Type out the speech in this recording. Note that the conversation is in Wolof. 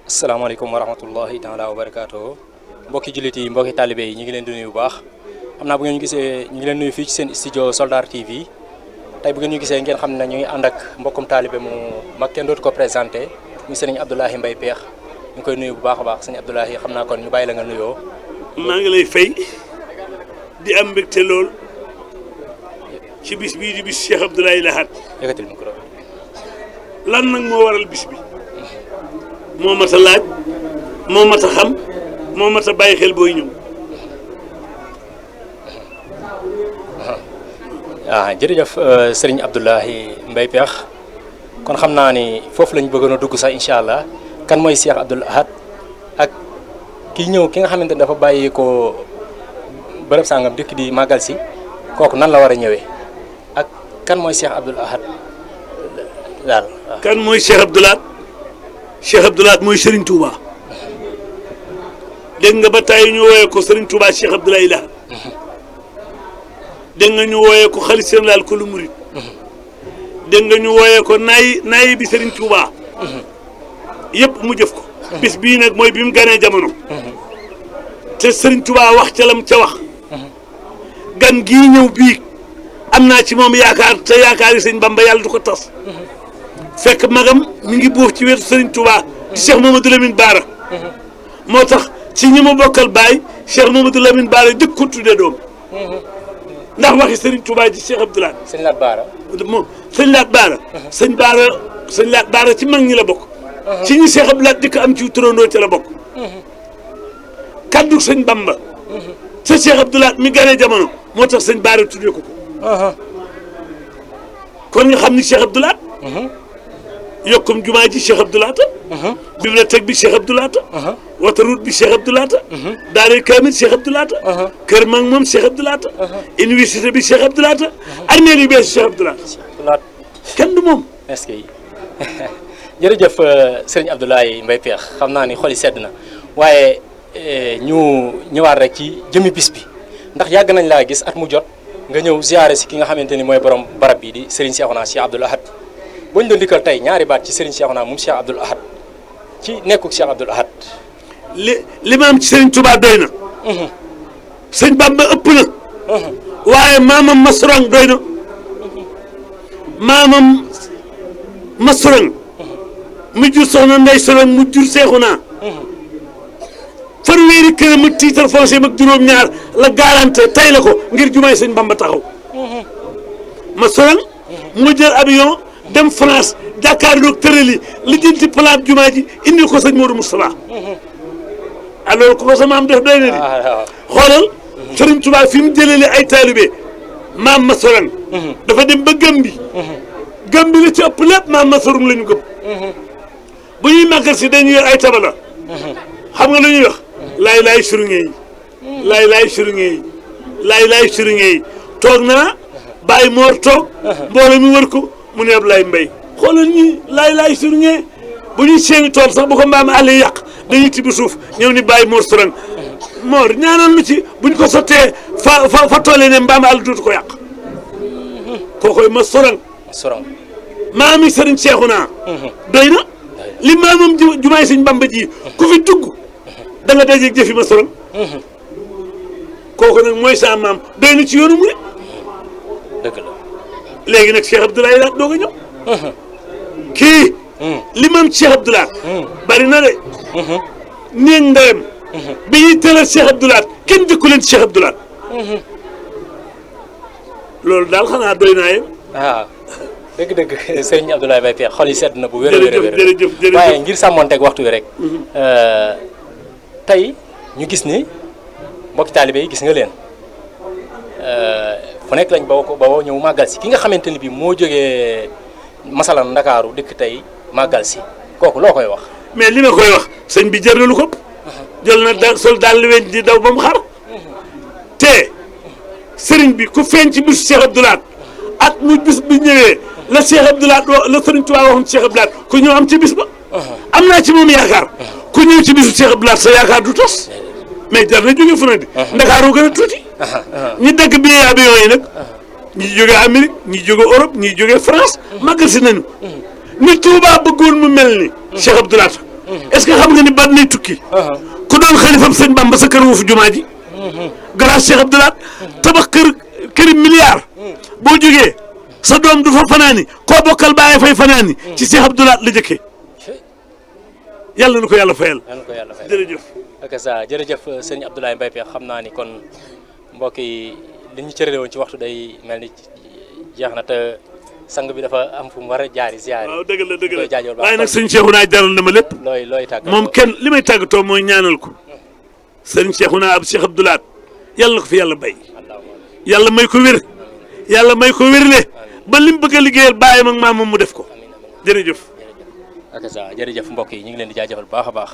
asalaamaaleykum wa rahmatullahi taala wa barakaatu mbokki jullit yi mbokki talibé yi ñu ngi leen di nuyu bu baax xam naa bu ngeen ñu gisee ñu ngi leen nuyu fii ci seen studio Soldar TV tey bu ngeen ñu gisee ngeen xam ne ñu ngi ànd ak mbokkum talibé mu mag kenn dootu ko présenté ñu sëriñ Abdoulahi Mbaye Pekh ñu koy nuyu bu baax a baax sëriñ Abdoulahi xam naa kon ñu bàyyi la nga nuyoo. maa ngi lay fay di am mbégte lool ci bis bii di bis Cheikh Abdoulaye Lahad. yëkkatil micro. lan nag moo waral bis bi moo mat a laaj moo mat a xam moo mat a bàyyi xel booy ñëw. jërëjëf sëriñ Abdoulahi Mbaye Pekh kon xam naa ni foofu lañ bëggoon a dugg sax incha allah kan mooy Cheikh Abdoul Ahad ak ki ñëw ki nga xamante ne dafa bàyyi ko bërëb sàngam dëkk di màggal si kooku nan la war a ñëwee ak kan mooy Cheikh Abdoul Ahad daal waaw. kan mooy Cheikh Abdoul Ahad Cheikh Abdoul Ahad mooy Serigne Touba dégg nga ba tey ñu wooyee ko Serigne Touba Cheikh Abdoulaye Lahad dégg nga ñu wooyee ko xalifa général ku lu murit dégg nga ñu wooyee ko naay bi Serigne Touba yëpp mu jëf ko. bis bii nag mooy bi mu ganee jamono. te Serigne Touba wax ca lam ca wax. gan gii ñëw bii am naa ci moom yaakaar te yaakaar yi sëñ Bamba yàlla du ko tas. fekk magam mi ngi buuf ci wetu Serigne Touba di Cheikh Mamadou Lamine Bara. moo tax ci ñi ma bokkal baay Cheikh Mamadou Lamine Bara jëkk ko tuddee doom. ndax waxi Serigne Touba ji Cheikh Abdoul Ahad. sëñ Lat Bara. moom sëñ Lat Bara. sëñ Lat Bara ci mag ñi la bokk. ci ñi Cheikh Abdoul Ahad di ko am ci turandoo ci la bokk. kaddu sëñ Bamba. sa Cheikh Abdoul Ahad mi gane jamono moo tax sëñ Bara tuddee ko ko. kon nga xam ni Cheikh Abdoul Ahad. yokkum jumaa ji Cheikh Abdoul Ahad. bibliothèque bi Cheikh Abdoul Ahad. autoroute bi Cheikh Abdoul Ahad. Daaray Kaamil Cheikh Abdoul Ahad. Kër Mag moom Cheikh Abdoul Ahad. université bi Cheikh Abdoul Ahad. armée yu bees Cheikh Abdoul Ahad. kenn du moom. est-ce que jërëjëf sëriñ Abdoulahi Mbaye Pekh xam naa ni xol yi sedd na waaye ñu ñëwaat rek ci jëmi bis bi ndax yàgg nañ laa gis at mu jot nga ñëw ziare si ki nga xamante ni mooy borom barab bi di Serigne Cheikhouna Cheikh Abdoul Ahad boo ñu doon dikkal tey ñaari baat ci Serigne Cheikhouna moom Cheikh Abdoul Ahad ci nekkuk Cheikh Abdoul Ahad. li ma am ci Serigne Touba doy na. sëñ Bamba ëpp na. waaye maamam Masurang doy na. maamam Masurang mu jur soxna Ndey Sorang mu jur Cheikhouna. fanweeri këram ak titre foncier mag juróom-ñaar la garanté tay la ko ngir jumaay sëñ Bamba taxaw. Masurang mu jël avion dem France jàkkaarloog tërali li jënti plan jumaa ji indi ko sëñ Modou Moustapha. alors ku ko sama am def doy na di. xoolal Serigne Touba fi mu jëlee ay taalibe maam Masurang dafa dem ba Gàmbi. Gàmbi la ci ëpp lépp maam Masurang la ñu gëm. bu ñuy màggal si dañuy yor ay tabala. xam nga lu ñuy wax. laay surungee yi. laay surungee yi. laay surungee yi toog naa bàyyi moor toog. mbooloo mi wër ko mu ne Ablaye Mbaye. xoolal ñi laay surungee bu ñuy seeni tool sax bu ko mbaam àll yàq dañuy tibb suuf ñëw ni bàyyi moor surang moor ñaanal lu ci buñ ko sottee fa toolee ne mbaam àll dootu ko yàq. kookoy ma surang. maami Serigne Cheikhouna. doy na. li maamam jumaay sëñ Bamba ji ku fi dugg da nga dajeeg jëfi ma Masurang kooku nag mooy sa maam doy na ci yoonu mu dëgg la léegi nag Cheikh Abdoulaye Lahad doog a ñëw kii li maam Cheikh Abdoulaye bari na de néeg ndeyam bi ñuy tëral Cheikh Abdoulaye kenn dëkku leen ci Cheikh Abdoulaye loolu daal xanaa doy naa yem. dëgg Serigne Abdoulahi Mbaye Pekh xol yi sedd na bu wér jërëjëf waaye ngir sàmmonteeg waxtu wi rek tey ñu gis ni mbokki taalibe yi gis nga leen fu nekk lañ bawoo ñëw màggal si ki nga xamante ni bii moo jógee masalan Ndakaaru dëkk tey màggal si kooku loo koy wax. mais li ma koy wax sëñ bi jar na lu ko jël na sol daal li weñ di daw ba mu xar te sëriñ bi ku feeñ ci bisu Cheikh Abdoul Ahad at mu bis bi ñëwee la Cheikh Abdoul Ahad la Serigne Touba waxoon Cheikh Abdoul Ahad ku ñëw am ci bis ba. am naa ci moom yaakaar ku ñëw ci bisu Cheikh Abdoul Ahad sa yaakaar du tos mais jar na jógee fu ne di. Ndakaaroo gën a tuuti. ñi dagg billet avion yi nag. ñi jógee Amérique ñi jógee Europe ñi jógee France. màggal si nañu. ni Touba bëggoon mu mel ni. Cheikh Abdoul Ahad est-ce que xam nga ni ban nay tukki ku doon xalifam sëñ Bamba sa kër wuufu jumaa ji grâce Cheikh Abdoulaat tabax këri milliard boo jógee sa doom du fa fanaani koo bokkal bàyyi fay fanaani ci Cheikh Abdoulaat la jëkkee yàlla na ko yàlla fayal jërëjëf ak sa jërëjëf sëñ Abdoulaye Mbaye Pekh xam naa ni kon mbokk yi li ñu cërale woon ci waxtu day mel ni jeex na te sang bi dafa am fu mu war a jaari ziyaar waaw dëgg la waaye nag sëñ Cheikhouna jaral na ma lépp looy tàggatoo moom kenn li may tàggatoo mooy ñaanal ko sëñ Cheikhouna ab Cheikh Abdoulaat yàlla na ko fi yàlla bay yàlla may ko wér yàlla may ko wérle ba li mu bëgg a liggéeyal bàyyam ak maamam mu def ko jërëjëf ak sa jërëjëf mbokk yi ñu ngi leen di jaajëfal bu baax a baax